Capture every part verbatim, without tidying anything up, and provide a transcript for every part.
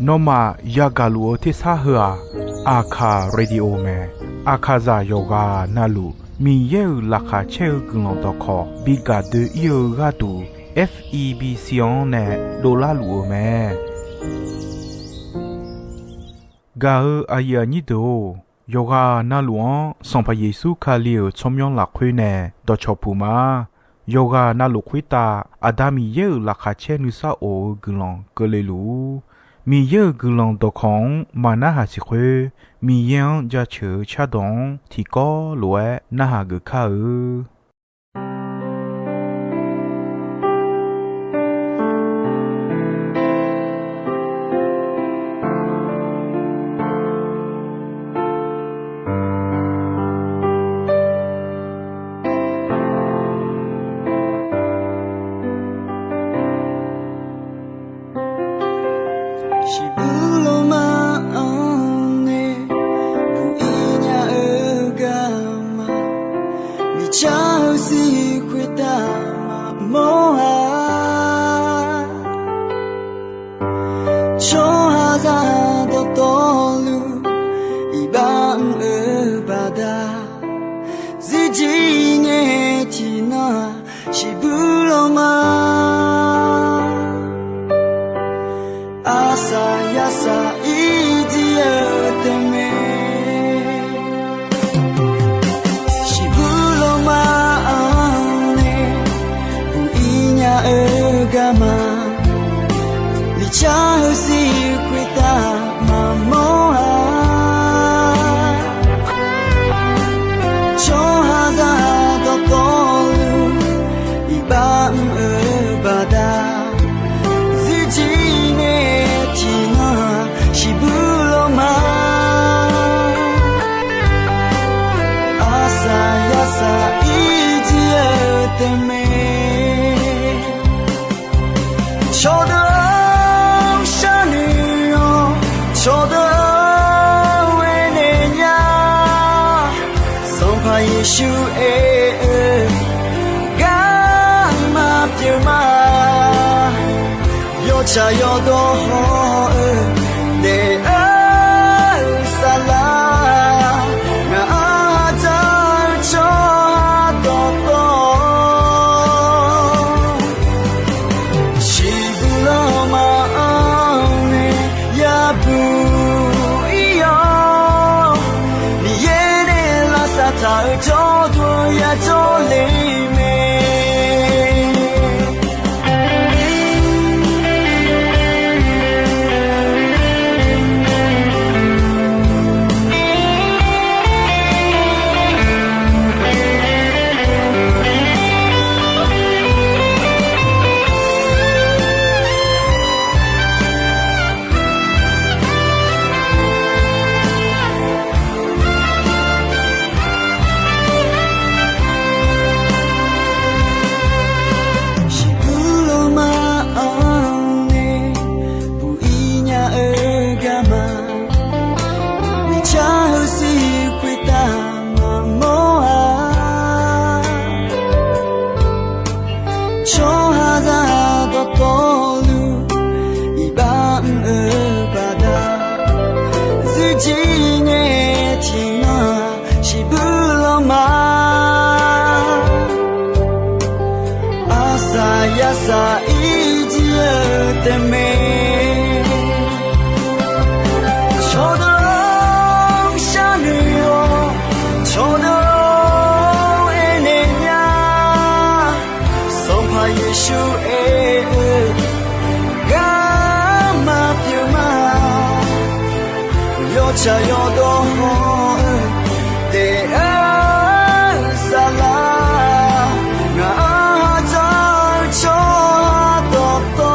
Nawmaf yagaq luf-eu tersar heu-aq, Aqkaq Radio mae. Aqkaqzaq yawqghaq navluf Miqyaer-euq laqkhaq caer-eu guiqlanq dawqkawq bi gaq doe-ir-eu gharduq, F E B C-anr nae dovlar luf-eu mae. Gaq-eu aqyuif aqnyir deuq-or, yawqghaq navluf-anr Sanqpaq Yeqsur Kali-euq tsawrmyanr lafkhoer nae dawqcawq puq ma. Yawqghaq navluf khoertav Aqda Miqyaer-euq laqkhaq caer nuisar of-eu guiqlanq keuvle luf-ur. Miqyaer-euq guiqlanq dawqkawq-anr maq narhaq siq khoer, Miqyaer-anr jaceuq-eu cardawq-anr tiqkawv lof-aer narhaq geuf kar-eu. Shiqbuq lawma-anr nae buq-ir nya-eu garma, miqcar-eu sir khoertav maqmawr-a. Tsawrhaqzaq dawqtawvluf iqbax mr-eu baqda, zirjir ngae tiqnan-aq, shiqbuq lawma arsaq yarsaq ir jir-eu tae mae. Shiqbuq lawma-anr nae buq-ir nya-eu garma, miqcar-eu sir khoertav maqmawr-a. Tsawrhaqzaq dawqtawvluf iqbax mr-eu baqda, zirjir ngae tiqnan-aq, shiqbuq lawma arsaq yarsaq ir jir-eu tae mae. Cawqdeuq-anr sharnoeq-awr, cawqdeuq-anr aernaeq nya. Sanqpaq Yeqsur aer-eu garma pyeuf ma. Yawtsaq yawdawr haw-eu daef-eu saflar, ngaq-anr dzaq-eu tsawrhaq dawqtawv, shiqbuq lawma-anr nae yabuq ir-awr, Miqyaer nae lavsav taq-eu jawrduq yajawr le mae. Shiqbuq lawma-anr nae buq-ir nya-eu garma, miqcar-eu sir khoertav maqmawr-a. Tsawrhaqzaq dawqtawvluf iqbax mr-eu baqda, zirjir ngae tiqnan-aq, shiqbuq lawma arsaq yarsaq ir jir-eu tae mae. Cawqdeuq-anr sharnoeq-awr, cawqdeuq-anr aernaeq nya. Sanqpaq Yeqsur aer-eu garma pyeuf ma. Yawtsaq yawdawr haw-eu daef-eu saflar, ngaq-anr dzaq-eu tsawrhaq dawqtawv,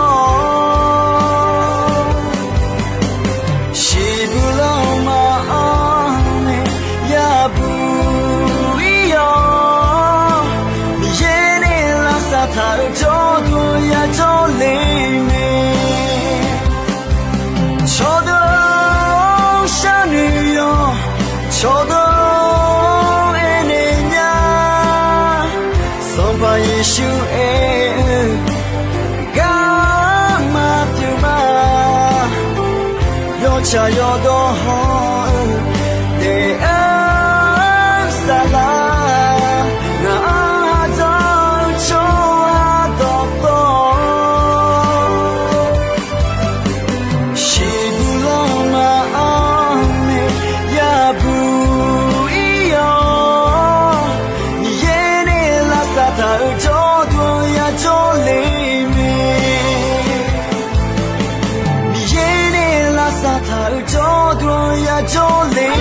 shiqbuq lawma-anr nae yabuq ir-awr, Miqyaer nae lavsav taq-eu jawrduq yajawr le mae. Cawqdeuq-anr sharnoeq-awr, Tsaq yawdawr hawr-eu daef-aer saflar, ngaq-anr ardawr-eu tsawrhaq dawqtawv, shiqbuq lanma-anr nae yabuq ir-awr, Miqyaer nae lavsav taq-euq jawrduq-anr yajawr le mae. Miqyaer nae lavsav taq-euq jawrduq-anr yajawr le mae.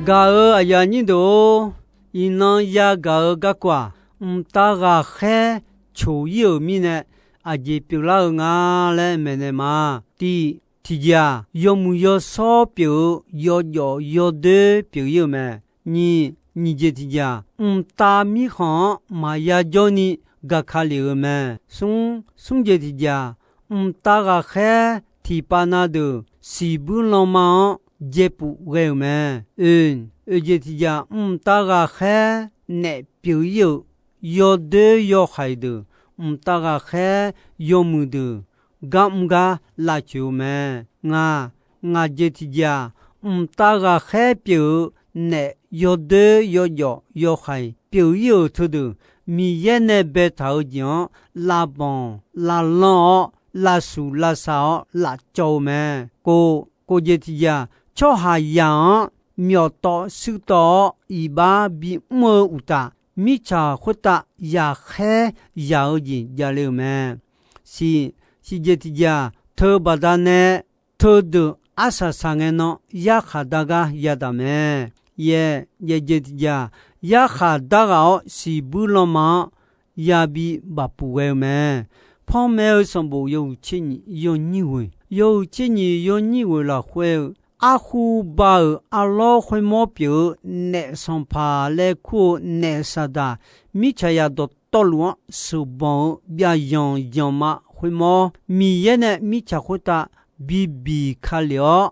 Gaq-euq aqyuif aqnyir deuq-or, iqnan yagaq-eu garkawv-aq, mqtav ghaqkhaer coq ir-euq mirnae, aqjeq pyeuflar-eu nga laer maeqnaeq ma. Tiq, tiqjeq-aq, yawmuiq yawshawr pyeuf-eu yawjawf yawdoer pyeuf ir-euq mae. Nyiq, nyiq jeq tiqjeq-aq, mqtav mirkhanq-anr maqya jawrni gaqka lef-euq mae. Smr, smr jeq tiqjeq-aq, mqtav ghaqkhaer tiqpav na deuq siqbuir lanma-anr jaepuf ghae-euq mae. Oe, oeq jeq tiqjeq-aq, mqtav ghaqkhaer naef pyeuf ir-euq yawdoer yawhaiq deuq, mqtav ghaqkhaer yawmuiq deuq gar mr gar lavcoeq-eu mae. Ngaq, ngaq jeq tiqjeq-aq, mqtav ghaqkhaer pyeuf-eu naef yawdoer yawjawf yawhaiq pyeuf ir-euq teudeuq, Miqyaer nae baetaq-eu jeq-anr lavbanq lavlanr-awr, lavshuq lavsav-awr lafcawv-eu mae. Kov, kov jeq tiqjeq-aq, tsawrhaqzaq-anr myawf tawv shuir tawv-awr iqbax bimr-eu uqtaf, mirtsaq khoertav yaqkhaer yaq-eu jeq javle-euq mae. Shiq, shiq jeq tiqjeq-aq, teubaqda nae teudeuq arsaq saqngae nan yarkhaq dar gar yadaq mae. Yaeq, yaeq jeq tiqjeq-aq, yarkhaq dar ghaq-awr siqbuir lanma-anr yabi bafpuf ghae-eu mae. Panmaeq-eu sanqbof yawhuiq tser nyiq yawnyir ghoeq, yawhuiq tser nyiq yawnyir ghoeq lafkhoer-eu, arhu ba-euq arlawr khoermawr pyeuf-eu naef sanqpaq laer kur-eu naef saqdaq, mirtsaq yaq dawqtawvluf-anr sheuqbanq-eu byavyanq yanqma khoermawr, Miqyaer nae mirtsaq khoertav bibiq ka lef-awr,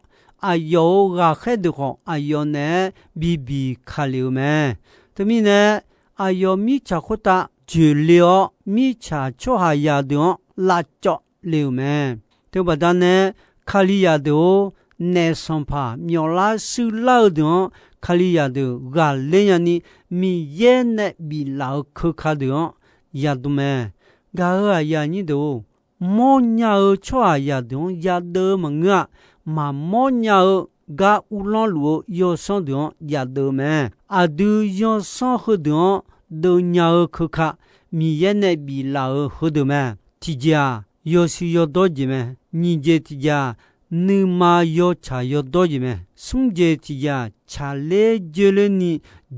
aqyawf-euq ghaqkhaer deuq khawf aqyawf naeq-aer bibiq ka lef-eu mae. Teumirnae, aqyawf mirtsaq khoertav joeqle-awr, mirtsaq tsawrhaqzaq deuq-anr lavcawv le-euq mae. Teubaqda nae, Kalizaq deuq-or, naef sanqpaq myawflar shuirlar-eu deuq-anr Kalizaq deuq ghaqler nyani, Miqyaer nae biflaf-euq keuka deuq-anr yadm mae. Gaq-euq aqyuif aqnyir deuq-or, mawrnya-eu tsawrhaqzaq deuq-anr yadeuv-eu maqngeur-a. Maqmawrnya-eu gar uvlanr luf-eu yawsanr deuq-anr yadeuv-eu mae. Aqdui yawsanr heudeuq-anr deuvnya-eu keuka, Miqyaer nae biflaf-euq heudeuq mae. Tiqjeq-aq, yawshuif yawdawr jeq mae. Nyiq jeq tiqjeq-aq, nuima yawtsaq yawdawr jeq mae. Smr jeq tiqjeq-aq, tsaqler joerlerni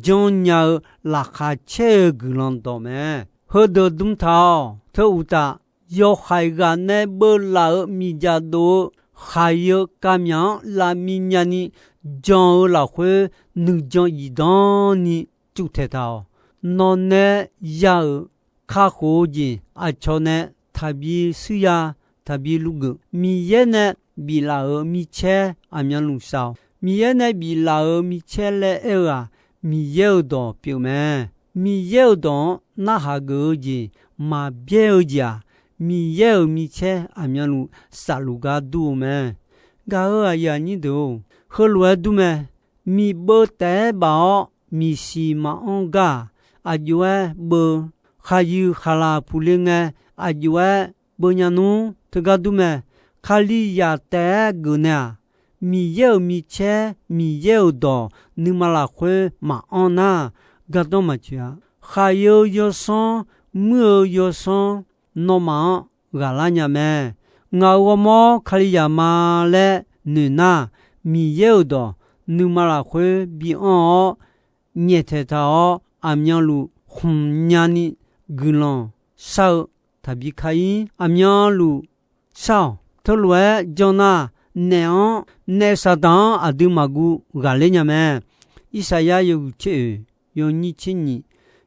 janrnya-eu laqkhaq caer-eu guiqlanq dawq mae. Heudeuq dm taq-awq. Teu uqtaf, yawhaiq ghaq nae beuvlaf-euq miqdzaq dov-eu khaqyeu kavmyaq-anr lavmiv nyani jan-eu lafkhoer, nuijan zifdan ni cuvtaeq taq-awq. Nawq nae ya-euq kakhof-eu jeq aqcawq nae taqbi shuir ya, taqbi luvgeuf. Miqyaer nae biflaf-euq micaer aqmyanluf sav-awq. Miqyaer nae biflaf-euq micaer laer aer-eu-aq, Miqyaer-euq dawq pyeuf mae. Miqyaer-euq dawq-anr narhaq geuf-eu jeq, maqbyaer-eu jeq-aq, Miqyaer-euq micaer aqmyanluf safluf gar dur-eu mae. Gaq-euq aqyuif aqnyir deuq-or, heulof-aer dur mae. Miqbeuv taef-aer baf-awr miqsiq maqanr gar-aq, aqjox-aer beuv. Khaqyuif khaqlaq puqle ngae, aqjox-aer beuvnya nmr. Teugar dur mae. Kalizaq taef-aer geufnaeq-aq, Miqyaer-euq micaer, Miqyaer-euq dawq nuima lafkhoer maqanr nar, gardanr maqtsoeq-a. Khaqyeu yawsanr, muir-eu yawsanr, nawmaf-anr ghaqlar nya mae. Ngaq-euq ghawrmawr Kalizaq ma laer noeq nar, Miqyaer-euq dawq nuima lafkhoer bianr-awr, nyaeftaeq taq-awr, aqmyanluf khmq nyani guiqlanq shar-eu taqbi ka-ir. Aqmyanluf shar-awq. Teulof-aer jan nar, naef-anr, naef saqdaq-anr aqduimaf guv ghaqler nya mae. Irsaqyar yawhuiq tser oeq yawnyir tser nyiq,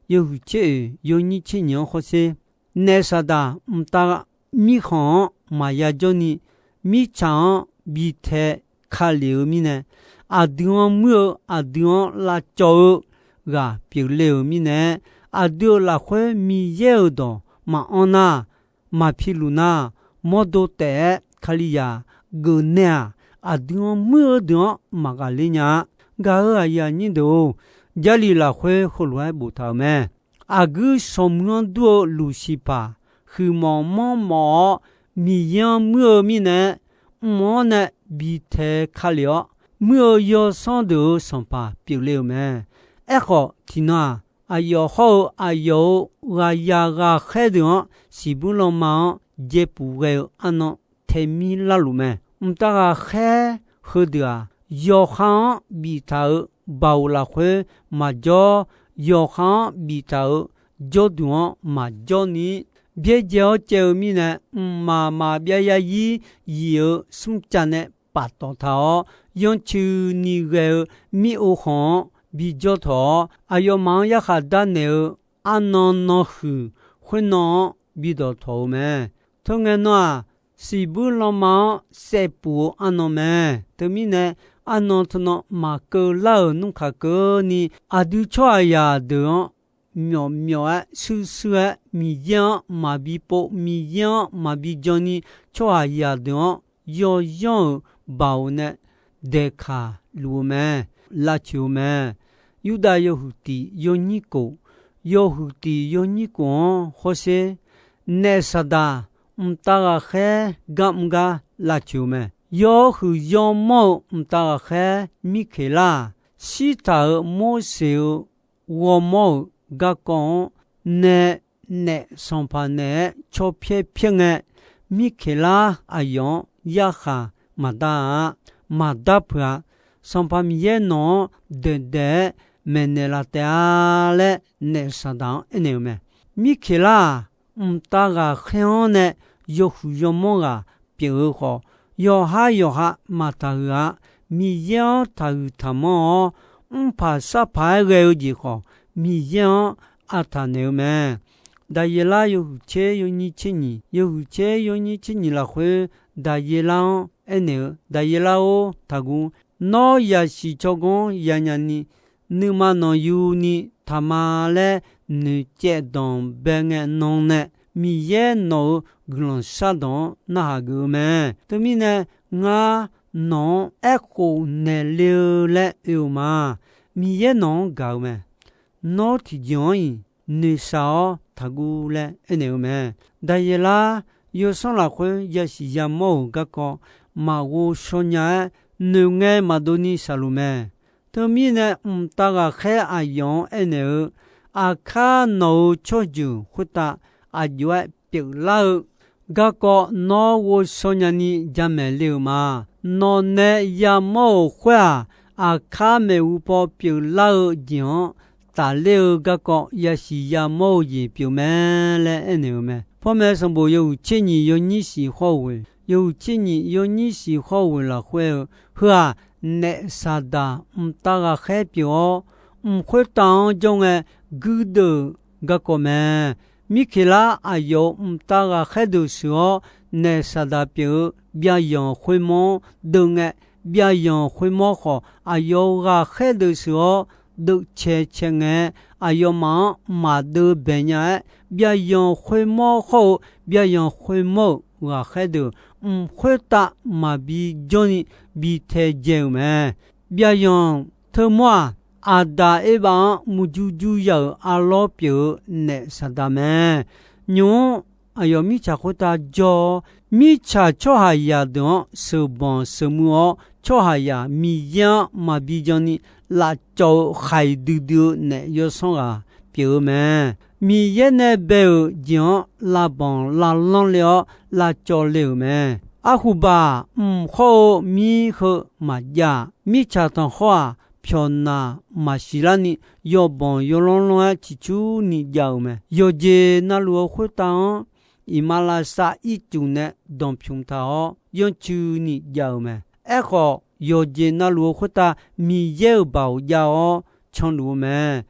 yawhuiq tser oeq yawnyir tser nyiq-anr hawsher. naef Saqdaq mqtav mirkhanq-anr maqya jawrni, mirtsaq-anr bi tae ka lef-eu mirnae, aqdui-anr muir-eu aqdui-anr lavcawv-eu ghaq pyeufle-euq mirnae, aqdui-euq lafkhoer Miqyaer-euq dawq maqanr nar, maqpi luf nar, mawrdo taef-aer Kalizaq geuf nae-aq, aqdui-anr muir-eu deuq-anr maqghaqler nya-a. Gaq-euq aqyuif aqnyir deuq-or, Jarlif lafkhoer heulof-aer boftaq-euq mae. Aqguir shawqmuiq-anr dur-eu Luqsiqpaq, huiqmawf manrmawf-awr Miqyaer-anr muir-eu mirnae, mq-anr nae bi tae ka lef-awr, muir-eu yawsanr deuq-euq sanqpaq pyeufle-euq mae. Aerkhawf, tiqnan-aq, aqyawf hawr-eu aqyawf-euq ghaqyaq ghaqkhaer deuq-anr siqbuir lanma-anr jaepuq ghae-eu arnan taemir larluf mae. Mqtav ghaqkhaer heudeuq-aq, yawqha-anr biftaq-euq baoq lafkhoer maqjawr, yawqha-anr biftaq-euq jawrduq-anr maqjawr ni, byaerdzae-awr caev-eu mirnae, mqmaq maqbyav yaryir yif-eu smrcav nae paftawf taq-awr, yancuq ni ghae-eu mir-or khanq-anr bijawr tawq-awr, aqyawfmaf-anr yarkhaq darnaeq-eu arnan nanhuiq khoernan-anr bidawq tawq-eu mae. Teungae nan-aq, siqbuir lanma-anr saevpuf-eu arnan mae. Teumirnae, arnan teunan maqkeuv lar-euq nmr kaq keuvni, aqdui tsawrhaqzaq deuq-anr myawf myawf-aer shuir shuir-aer Miqyaer-anr maqbi pov, Miqyaer-anr maqbi jan ni, tsawrhaqzaq deuq-anr yawyanr-euq baoq nae daeqkaq luf-eu mae, lavcoeq-eu mae. Yurdav yawhuiq tiq yawnyir kof, yawhuiq tiq yawnyir kof-anr hawsher, naef Saqdaq mqtav ghaqkhaer gar mr gar lavcoeq-eu mae. Yawhuiq yawmawr-eu mqtav ghaqkhaer Mirkeqlar-aq, shirtaq-euq Morseq-euq ghawrmawr-euq garkawv-anr nae, naef sanqpaq naeq-aer cawpyaer pyaer ngae, Mirkeqlar aqyawf-anr yarkhaq maqdar-a, maqdar peuq-a. Sanqpaq Miqyaer nawq-anr daeqdaeq-aer maeqnaeq laf taef-a laer naef Saqdaq-anr aernaeq-eu mae. Mirkeqlar-aq, mqtav ghaqkhaer-anr nae yawhuiq yawmawr ghaq pyeuf-eu khawf, yawqhar yawqha maqtaqhuiq-a. Miqyaer-anr taqhuiq taqmanr-awr, mrpaq sarpaq-aer ghae-eu jeq khawf, Miqyaer-anr artaq naeq-eu mae. Daqyeqlar yawhuiq tser yawnyir tser nyiq, yawhuiq tser yawnyir tser nyiq lafkhoer, Daqyeqlar-anr aernaeq-eu, Daqyeqlar-or, taqguv. Nawr yasiq tsawrganr yanya ni, nuima nanqyu ni taqma laer noeqcaev danqbae ngae nan nae, Miqyaer nawq-euq guiqlanq shardawq-anr narhaq geuf-eu mae. Teumirnae, ngar nawq-anr aerkhof naeqle-eu laer oe-eu ma. Miqyaer nawq-anr gaq-eu mae. Nawr tiqjeq-anr-iq noeqshaq-awr taqguv laer aernaeq-eu mae. Daqyeqlar yawsanr lafkhoer yasiq yamawr-euq garkawv maqghov shaw nya-aer, noeqngae maqdov ni shaqluf mae. Teumirnae, mqtav ghaqkhaer aqyawf-anr aernaeq-eu, Aqkar nawq-euq tsawrjeuq khoertav aqjox-aer pyeuflar-eu garkawv nawr ghovshaw nyani jamaeq le-euq ma. Nawq nae yamawr-euq khoer-aq, Aqkar maeqhu paw pyeuflar-eu jeq-anr tafler-eu garkawv yasiq yamawr-eu jeq pyeuf mae laer aernaeq-eu mae. Pawmaeq sanqbof yawhuiq tser nyiq yawnyir shiq khawr ghoeq, yawhuiq tser nyiq yawnyir shiq khawr ghoeq lafkhoer-eu, Heu-aq, naef Saqdaq mqtav ghaqkhaer pyeuf-awr, mq khoertav-anr jawr ngae guirdeuv-euq garkawv mae. Mirkeqlar aqyawf-euq mqtav ghaqkhaer deuq sheuq-awr, naef Saqdaq pyeuf-eu byavyanq khoermawr-anr deuv ngae, byavyanq khoermawr khawf, aqyawf-euq ghaqkhaer deuq sheuq-awr, deuvcae cae ngae, aqyawfmaf-anr maqdeuv bae nya-aer, byavyanq khoermawr hawr-eu byavyanq khoermawr-euq ghaqkhaer deuq mq khoertav maqbi jawrni bi taedzae-euq mae. Byavyanq teumawr-aq, Aqdaq Erbav-anr murjur jur ya-euq arlawr pyeuf-eu naef Saqdaq mae. Nymq-mr aqyawf mirtsaq khoertav jawr-awr, mirtsaq tsawrhaqzaq deuq-anr sheuqbanq sheuqmuiv-awr, tsawrhaqzaq Miqyaer-anr maqbi janni lafcawv-eu khaiq duidui-eu naef yawsanr ghaq pyeuf-eu mae. Miqyaer nae bae-euq jeq-anr lavbanq lavlanr le-awr lavcawv le-euq mae. Arhuqbaq mq hawr-eu mir heu maqjav-aq, mirtsaq tanqkhawr-aq, pyawqnaq maqsiq larni, yawbanq yawlanr lanr-aer ciqcurni jav-euq mae. Yawqjeq navluf-eu khoertav-anr, iqmalavshav ircuf nae danqpymq taq-awr, yancuini jav-euq mae. Aerkhawf, yawqjeq navluf-eu khoertav Miqyaer-euq baoq jav-awr canluf-eu mae.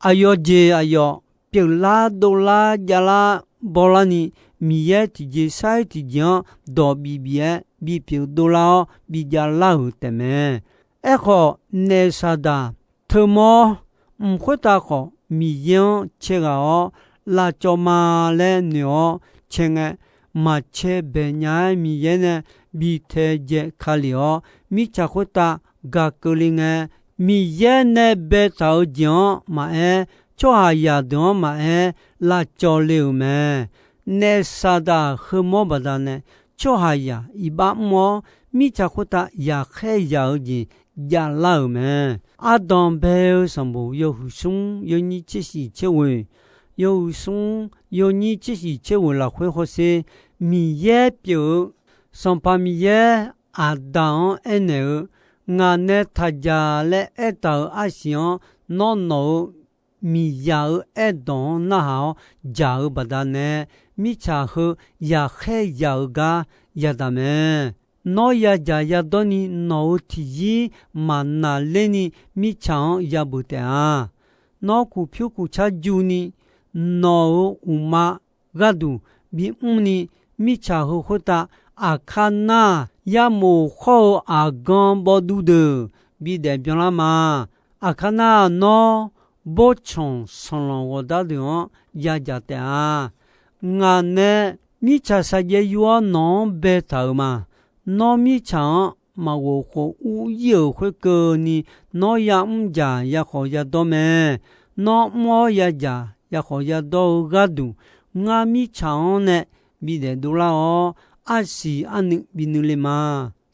Aqyawf jeq aqyawf pyeuflar dovlar javlar bawrlarni, Miqyaer tiqjeq sar-iq tiqjeq-anr dawq bif bif-aer bipyeuf dovlar-awr bijavlar-euq taefmae. Aerkhawf, naef saqdaq teumawr, mq khoertav khawf Miqyaer-anr cae ghaq-awr lavcawv ma laer noeq-awr cae ngae, maqcae baeq nya-aer Miqyaer nae bi taedzae ka lef-awr, mirtsaq khoertav gaq keuvle ngae, Miqyaer nae baetaq-eu jeq-anr maqaer, tsawrhaqzaq deuq-anr maqaer, lavcawv le-euq mae. Naef saqdaq heumawr baqdanae, tsawrhaqzaq iqbax mr-awr, mirtsaq khoertav yaqkhaer yaq-eu jeq javlar-euq mae. Ardanq bae-eu sanqbof yawhuiq smr yawnyir tser shiq tser ghoeq, yawhuiq smr yawnyir tser shiq tser ghoeq lafkhoer hawsher, Miqyaer pyeuf-eu, Sanqpaq Miqyaer Aqdaq-anr aernaeq-eu, Ngaq nae taqjaq laer aertaq-euq arsiq-anr nawr nawq-eu miqzaq-eu aerdawq-anr narhaq-awr jaq-eu baqdanae, mirtsaq heu yaqkhaer yaq-eu gar yadaq mae. Nawr yadzaq yadawr ni nawq-euq tiqzir maqnaqler ni mirtsaq-anr yabeuf taef-a. Nawr kuqpyur kuqcar juni nawq-euq uqma gharduq bimr ni, mirtsaq heu khoertav aqkar nar-aq, yarmof khawr-eu aqgan bawvduv deuq bidaef byanlar ma. Aqkar nar-aq, nawr bawrtsanq sanqlanq ghawqdar deuq-anr yadzaq taef-a. Ngaq nae mirtsaq saqjaev yur-awr nawq-anr baetaq-euq ma. Nawr mirtsaq-anr maqghof khof ur ir-euq khoerkeuvni, nawr yamr jaq yakhawf yadawr mae. Nawr mr-awr yadzaq yakhawf yadawr-eu gharduq, ngar mirtsaq-anr nae bidaef dovlar-awr, arsiq arnuiv binuiv le ma.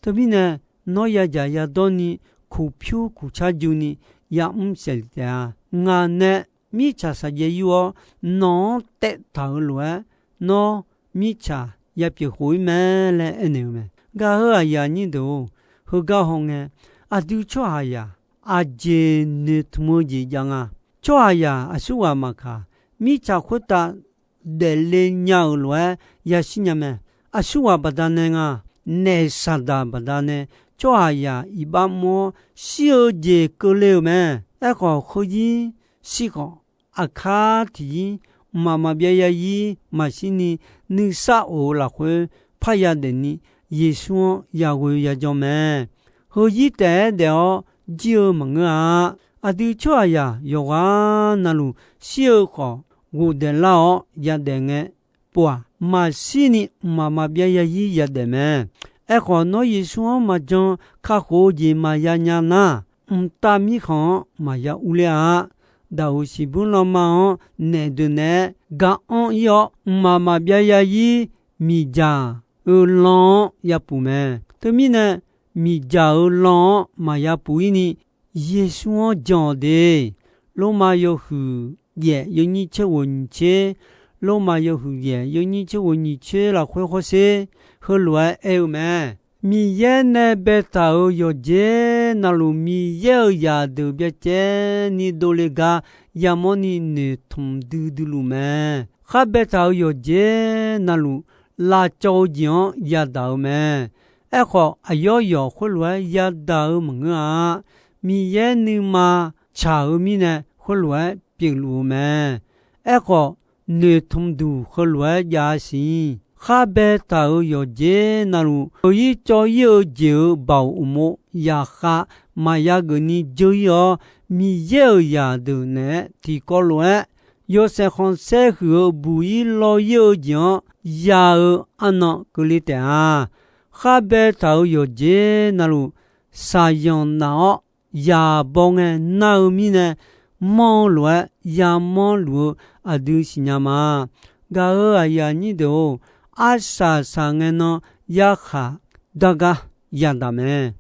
Teumirnae, nawr yadzaq yadawr ni, kuqpyur kuqcar juni yamr saef taef-a. Ngaq nae mirtsaq saqjaev yur-awr nawq-anr taevtaq-euq lof-aer, nawr mirtsaq yapyeuf khof ir mae laer aernaeq-eu mae. Gaq-eu aqyuif aqnyir deuq-or, heugar hawngae, aqdui tsawrhaqzaq aqjeq noeqtmq-eu jeq jav nga. Tsawrhaqzaq aqsurghaq maqkaq, mirtsaq khoertav daefle nya-euq lof-aer yashir nya mae. Aqsurghaq baqdanae nga, naef saqdaq baqdanae, tsawrhaqzaq iqbax mr-awr shir-eu jeq keuvle-euq mae. Aerkhawf, heuzir shir khawf, aqkar tiqzir mqmaq maqbyav yarzir maqshir ni, nuisar of-eu lafkhoer parya daefni, Yeqsur-anr yaghoe yajawr mae. Heuzir taef-aer daef-awr jir-eu maqngeur-a. Aqdui tsawrhaqzaq yawqghaq navluf shir-eu khawf, ghofdaef lar-awr yadaef ngae, pov-aq, maqshir ni mqmaq maqbyav yarzir yadaef mae. Aerkhawf, nawr Yeqsur-anr maqjan kakhof-eu jeq maqya nya nar, mqtav mirkhanq-anr maqya urler-a. Daqoq siqbymr lanma-anr naef deuq naeq-aer ga anr ir-awr, mqmaq maqbyav yarzir miqdzaq-eu lan-anr yapuf mae. Teumirnae, miqdzaq-eu lan-anr maqya puf ir ni, Yeqsur-anr jan-awq de. Lormav yawhuiq yaef yawnyir tser ghoeq nyiq tser, Lormav yawhuiq yaef yawnyir tser ghoeq nyiq tser lafkhoer hawsher, heulof-aer aer-eu mae. Miqyaer nae baetaq-euq yawqjeq navluf, Miqyaer-euq zaqdeuq byacaevni dovle gar yamawr ni noeqtmq duidui luf mae. Khar baetaq-euq yawqjeq navluf, lavcawv-eu jeq-anr yadaq-eu mae. Aerkhawf, aqyawf yawq khoerlof-aer yadaq-eu maqngeur-a. Miqyaer nuima tsaq-eu mirnae, khoerlof-aer pyeufluf-eu mae. Aerkhawf, noeqtmq duq heulof-aer jav-a siq. Khar baetaq-euq yawqjeq navluf, heuir cawv ir-eu jeq-euq baoq uqmov zaqkhav maqya geufni dzeur ir-awr, Miqyaer-euq zaqdeuq naeq-aer tiqkawv lof-aer, yawshaef khanqsaer huiq-eu buq-ir lawr-ir-eu jeq-anr ya-eu arnan keuvle taef-a. Khar baetaq-euq yawqjeq navluf, shaqzanq naf-awr yaqbaw ngae nar-eu mirnae, manr-eu lof-aer yamawr luf-eu aqdui siqnya ma. Gaq-eu aqyuif aqnyir deuq-or, arsaq saqngae nan yarkhaq dar gar yadaq mae.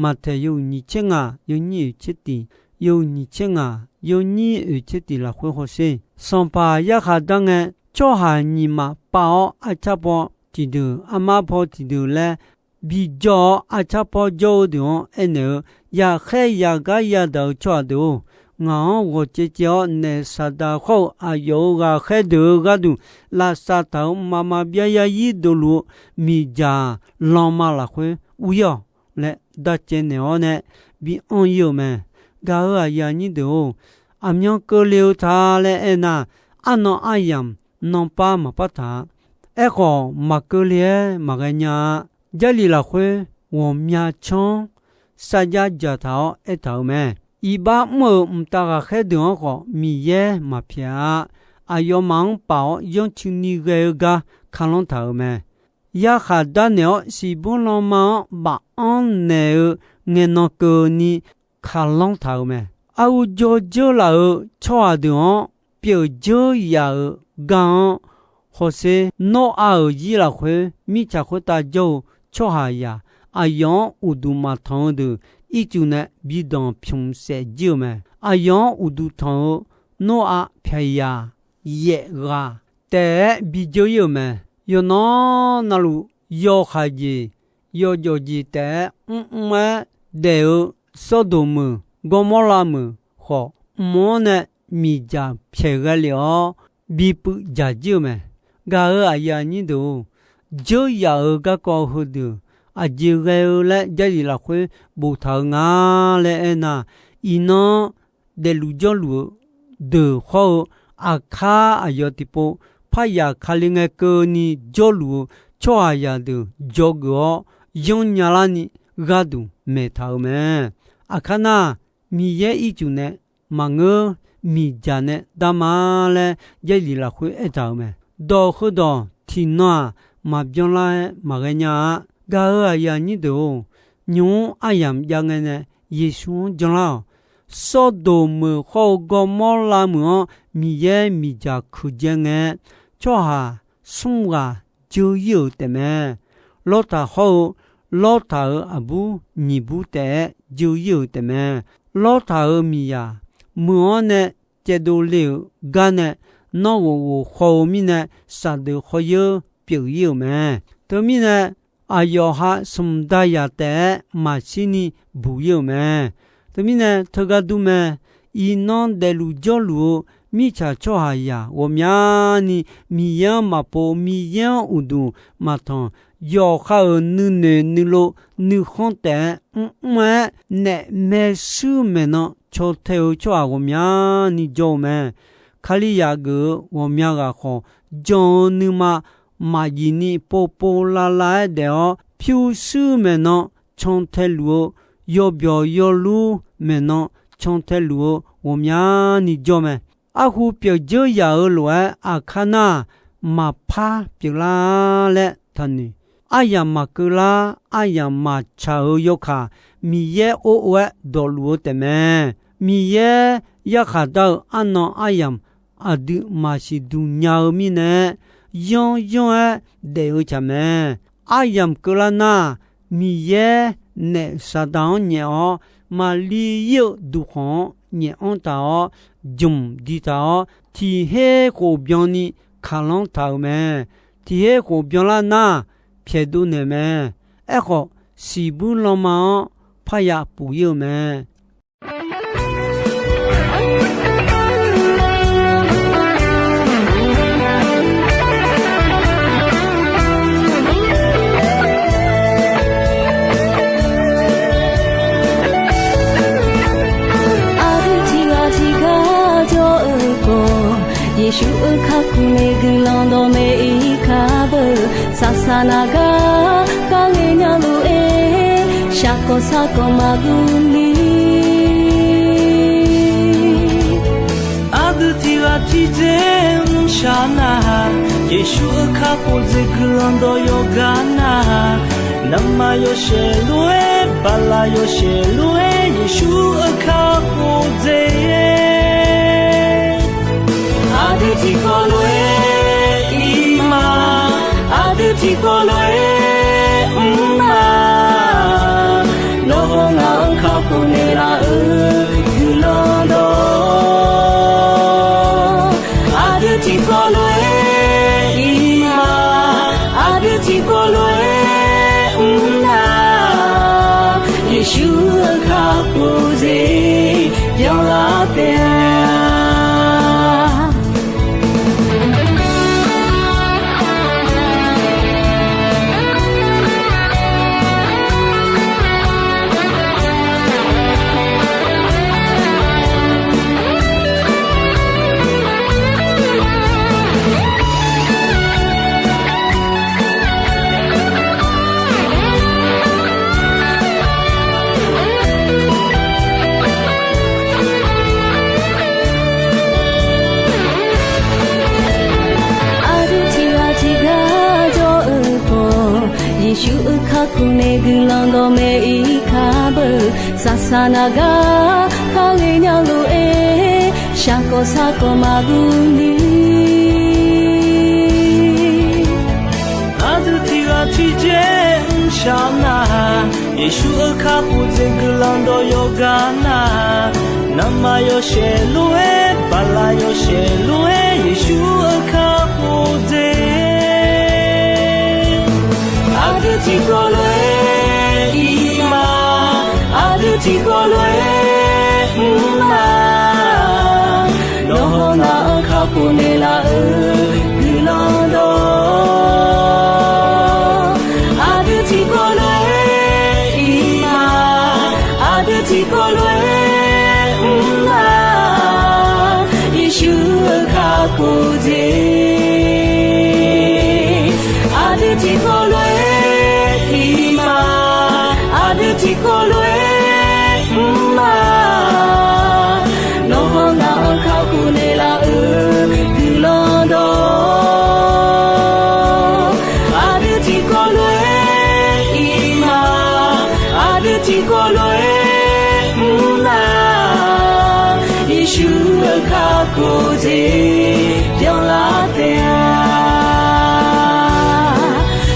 Maqtaeq yawhuiq nyiq tser ngaq yawnyir oeq tser tiq, yawhuiq nyiq tser ngaq yawnyir oeq tser tiq lafkhoer hawsher. Sanqpaq yarkhaq dar ngae, tsawrhaq nyiq maf pav-awr arcar paw tiqdeuq, armar paw tiqdeuq laer bijawr-awr, arcar paw jawr-eu deuq-anr aernaeq-eu, yaqkhaer yaqgar yadaq-eu tsawrhaq deuq-or, ngaq-anr ghawq caev caev-awr naef saqdaq khawr-eu aqyawf-euq ghaqkhaer deuq-eu gharduq, lavsav taq-euq mqmaq maqbyav yarzir dovluf-eu miqdzaq lanma lafkhoer ur-ir-awq laer darcaev naeq-awr nae bi anr-ir-euq mae. Gaq-eu aqyuif aqnyir deuq-or, aqmyan keuvle-eu ta laer aernar, arnan aryamq nanpar maqpar taq-a. Aerkhawf, maqkeuv le-aer maqghae nya-a. Jarlif lafkhoer ghawqmya canr sarjax dzaqtaq-awr aertaq-euq mae. Iqbax mr-euq mqtav ghaqkhaer deuq-anr khawf Miqyaer maqpyaeq-a. Aqyawfmaf-anr paf-awr yanrcuini ghae-eu gar kalanr taq-euq mae. Yarkhaq darnaeq-awr siqbur lanma-anr baf-anr naeq-eu ngaeqnan keuvni kalanr taq-euq mae. Arhu jawr dzeur laf-euq tsawrhaq deuq-anr pyeuf dzeur yaf-euq gar-anr, hawsher Nawrav-euq zir lafkhoer mirtsaq khoertav jawr-eu tsawrhaqzaq aqyawf-anr uqduq maqtanq-eu deuq ircuf nae bi danqpymq saef jir-euq mae. Aqyawf-anr uqduq tanq-eu Nawrav pyaqzaq yaef ghaq taef-aer bi dzeur ir-euq mae. Yawqnan navluf yawkaq jeq yawjawf jeq taef-aer mrmr-aer daef-eu Sawrdoq meuq Gawrmawrlav meuq khawf, mq-anr nae miqdzaq pyaeq ghae lef-awr, bipuiv dzaq jir-eu mae. Gaq-euq aqyuif aqnyir deuq-or, dzeur yaf-euq garkawv heudeuq aqjeq ghae-eu laer Jarlif lafkhoer boftaq-eu nga laer aernar, iqnan daefluf jawrluf-eu deuq hawr-eu, aqkar aqyawf tiqpov parya Kali ngae keuvni jawrluf-eu tsawrhaqzaq deuq dzawgeuf-awr yanrnya larni gharduq maeqtaq-euq mae. Aqkar nar, Miqyaer ircuf nae maqngeur, miqdzaq nae darma laer Jarlif lafkhoer aertaq-euq mae. Dawq heudawq tiqnan-aq, maqbyan lar-aer maqghae nya-a. Gaq-euq aqyuif aqnyir deuq-or, nymq-mr aryamq jav ngae nae Yeqsur-anr janlar-awq. Sawrdoq meuq hawr-eu Gawrmawrlav meuq-anr Miqyaer miqdzaq kuiqdzae ngae, tsawrhaq smr ghaq dzeur ir-euq taefmae. Lawrtaq hawr-eu Lawrtaq-euq aqbur nyiq bur taef-aer dzeur ir-euq taefmae. Lawrtaq-euq miqyaq meuq-anr nae caevdov le-euq gar nae, nanrghof ghof khaw-eu mirnae, saqdeuf khawr yeur pyeuf ir-euq mae. Teumirnae, aqyawf ha smq dazaq taef-aer maqshir ni buq ir-euq mae. Teumirnae, teugar dur mae. Iqnan daefluf jawrluf-eu mirtsaq tsawrhaqzaq ghawqmyani Miqyaer-anr maqpov, Miqyaer-anr uqduq maqtanq, yawqha-euq nuinoeq nuilov nuikhanr taef-aer mrmr-aer naef maershuir maeqnan caw tae-eu tsawrhaq ghawqmyani jawr-eu mae. Kalizaq geuf-eu ghawqmya ghaq khawf, jan-eu nuima maqjif ni povpov lavlav-aer daef-awr, pyurshuir maeqnan can tae luf-eu, yawbyawq yawlur maeqnan can tae luf-eu ghawqmyani jawr mae. Arhu pyeuf dzeur yaf-euq lof-aer aqkar nar, maqpar pyeuflar laer taqnoeq. Aryamq maqkeuv lar, aryamq maqtsaq-euq yawkaq, Miqyaer or or-aer dawqluf-eu taefmae. Miqyaer yarkhaq dar-eu arnan aryamq aqdui maqsiq duq nya-eu mirnae, yanr yanr-aer daef-eu tsaq mae. Aryamq keuvlar nar, Miqyaer naef Saqdaq-anr nyaef-awr, maqli ir-eu duqkhanq-anr nyaef anr taq-awr, jmq di taq-awr, tiq her khof byanni kaqlanr taq-euq mae. Tiq her khof byanlar nar, pyaeqdov naeq mae. Aerkhawf, siqbuir lanma-anr parya puf ir-eu mae. Aqdui tiqghaq tiqgar jawr-eu khawf, Yeqsur-euq kakhof nae guiqlanq dawqmaeq ir kar beu. Saqsaq naq gar kar ngaeq nya lof-aer, shaqkawq sarkawq maqguv ni. Aqdui tiqghaq tiqdzer mrshaq nar-aq, Yeqsur-euq kakhof dzaeq guiqlanq dawq yawqgar nar-aq, navmaqyawshaef lof-aer, baqlaq yawshaef lof-aer, Yeqsur-euq kakhof dzaeq-aer, aqdui tiqkawv lof-aer ir ma, aqdui tiqkawv lof-aer mr ma. Nawr ngaq-anr kakhof naeqlaf-euq guiqlanq dawq, aqdui tiqkawv lof-aer ir ma, aqdui tiqkawv lof-aer mr na. Yeqsur-euq kakhof dzaeq byanlar taef-a. Khavkavnae guiqlanq dawqmaeq-ir kar beu, saqsaq naq gar kharghae nya lof-aer, shaqkawv sarkawv maqguv ni. Aqdui tiq ghaq tiq dzae mrshaq nar, Yeqsur-euq kakhof dzaeq guiqlanq dawq yawqgar nar, navmaqtser yawshaef lof-aer, baqlaq yawshaef lof-aer, Yeqsur-euq kakhof dzaeq. Aqdui tiqkawv lof-aer ir ma, aqdui tiqkawv lof-aer mr ma. Nawr hawnar-anr kakhof naeqlaf-euq guiqlanq dawq. Aqdui tiqkawv lof-aer ir ma, aqdui tiqkawv lof-aer mr ma. Yeqsur-euq kakhof dzaeq. Aqdui tiqkawv lof-aer ir ma, aqdui tiqkawv lof-aer mr ma. Nawr hawnar-anr kakhof naeqlaf-euq guiqlanq dawq. Aqdui tiqkawv lof-aer ir ma, aqdui tiqkawv lof-aer mr ma. Yeqsur-euq kakhof dzaeq byanlar taef-a.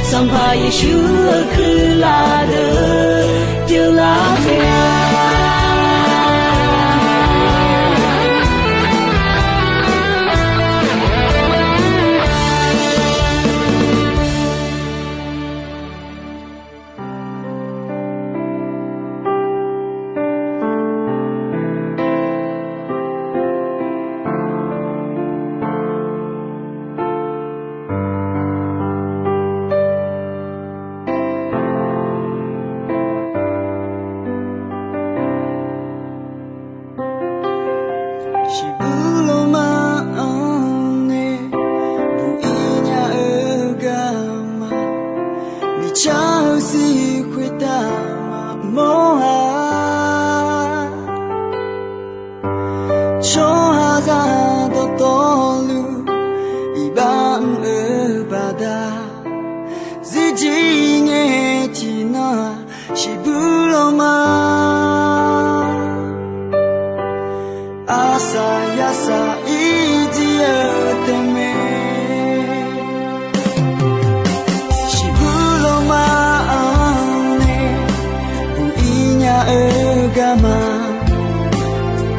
Sanqpaq Yeqsur-euq kuirlaf deuq pyeuflar taef-a. Shiqbuir lawrma-anr nae buq-ir nya-eu garma, miqcar-eu zir khoertav maqmawr-a. Tsawrhaqzaq dawqtawvluf iqbax mr-eu baqda, zirjir ngae tiqnan-aq, shiqbuir lawrma, arsaq yarsaq ir jir-eu taef mae. Shiqbuir lawrma-anr nae buq-ir nya-eu garma,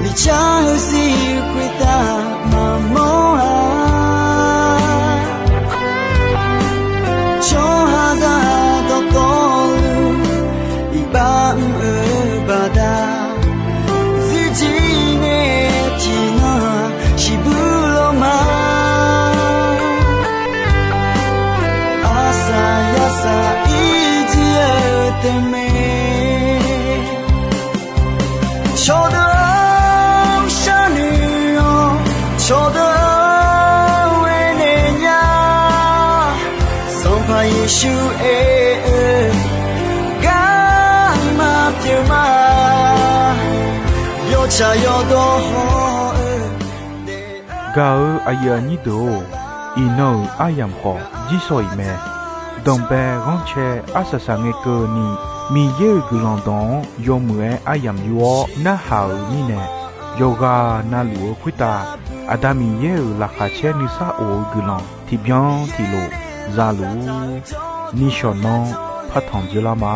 miqcar-eu zir khoertav maqmawr-a. Tsawrhaqzaq dawqtawvluf iqbax mr-eu baqda, zirjir ngae tiqnan-aq, shiqbuir lawrma, arsaq yarsaq ir jir-eu taef mae. Cawqdeuq-anr sharnoeq-awr, cawqdeuq-anr aernaeq nya. Sanqpaq Yeqsur aer-eu garma pyeuf ma. Yawtsaq yawdawr haw-eu daef. Gaq-euq aqyuif aqnyir deuq-or, iqnan-euq aryamq khawf jirsawq iq mae. Danqbae ghanrcae arsaq saq ngae keuvni, Miqyaer-euq guiqlanq dawq-anr yawmuiq-aer aryamq yur-awr narhaq-euq mirnae, yawqghaq navluf-eu khoertav Aqda Miqyaer-euq laqkhaq caer nuisar of-eu guiqlanq tiqbyan tiqlof za luf-ur. Nishawq nanr partanq dzeurlar ma.